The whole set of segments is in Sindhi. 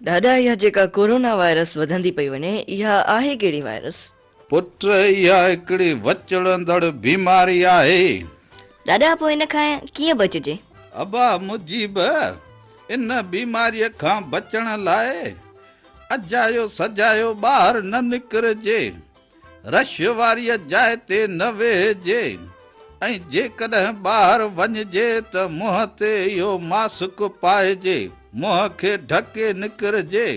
ڏاڏا اها جيڪا ڪورونا وائرس وڌندي پئي وڃي اها آهي ڪهڙي وائرس؟ پٽ اها هڪڙي وچڙندڙ بيماري آهي. ڏاڏا پوء ان کان ڪيئن بچجي؟ ابا مجيب ان بيماريء کان بچڻ لاء اجايو سجايو ٻاهر نه نڪرجي. رش واريء جاء تي نه ويهجي ۽ جيڪڏهن ٻاهر وڃجي ته منهن تي اهو ماسڪ پائجي، منهن کي ڍڪي نڪرجي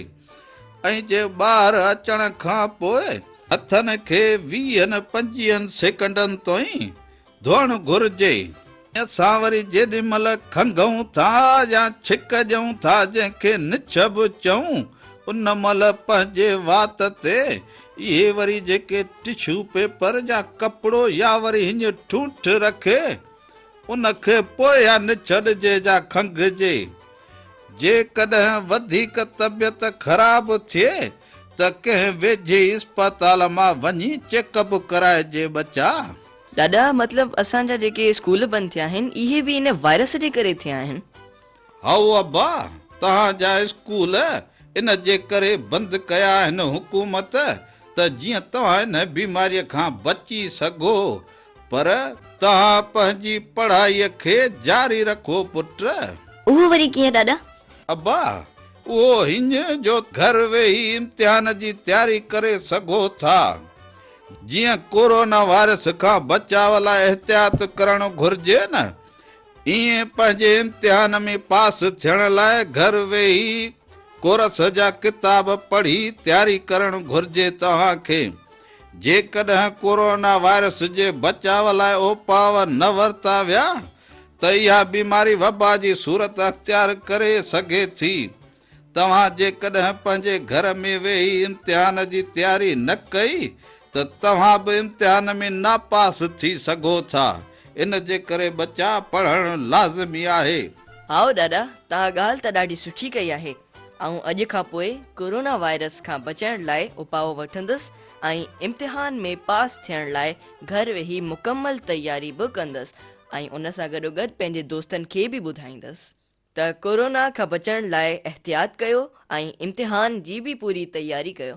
۽ جي ٻاهر اچڻ کان پوء هٿن کي ويهن پنجيهن سيڪنڊن تائين ڌوئڻ گهرجي. اسان وري جيڏي مهل کنگهون ٿا يا ڇڪ ڏيون ٿا جنهن کي نڇ به چئون ان مهل پنهنجي وات تي اهي وري جيڪي ٽشو پيپر يا ڪپڙو يا وري هڃ ٺونٺ رکي ان کي پوء يا نڇ ڏجي يا کنگهجي. جيڪڏهن وڌيڪ طبيعت خراب ٿئي ته ڪنهن ويجهي اسپتال مان وڃي چيڪ اپ ڪرائجي ٻچا. ڏاڏا مطلب اسان جا جيڪي اسڪول بند ٿيا آهن اهي به ان وائرس جي ڪري ٿيا آهن. هائو ابا توهان جا اسڪول ان جي ڪري بند ڪيا آهن حڪومت ته جيئن توهان ان بيماري کان بچي سگهو پر توهان پنهنجي پڙهائي کي جاري رکو پٽ. اهو وري ڪيئن ڏاڏا؟ ابا اهو هينئن جو گهر ويهي امتحان جي تياري ڪري سگهو ٿا. جيئن ڪورونا وائرس کان بچاء لاء احتياط ڪرڻ گهرجي نه ايئن پنهنجي امتحان ۾ پاس ٿيڻ لاء گهر ويهي ڪورس جا ڪتاب پڙهي تياري ڪرڻ گهرجي توهان کي جيڪڏهن ڪورونا وائرس جي بچاء لاء اپاء نه ورتا ويا ته اها بيماري وبا جي صورت اختيار ڪري سگهي ٿي توهان جيڪڏهن پنهنجي گهر ۾ ويهي امتحان جي تياري نه ڪئي ته توهان به امتحان ۾ ناپاس ٿي سگهو ٿا. ان جي ڪري ٻچا پڙهڻ لازمي آهي. هائو ڏاڏا توهان ڳالهه ته ڏاڍي سٺي ڪئي آهي. آئون اڄ کان پوء ڪورونا وائرس کان بچڻ لاء اپاء وٺندس ۽ امتحان ۾ پاس ٿيڻ لاء گهر ويهي مڪمل تياري به ڪندس ۽ ان سان گڏوگڏ پنهنجي دوستن کي به ٻڌائيندس. ته ڪورونا کان بچڻ لاء احتياط ڪيو ۽ امتحان جي به پوري تياري ڪيو.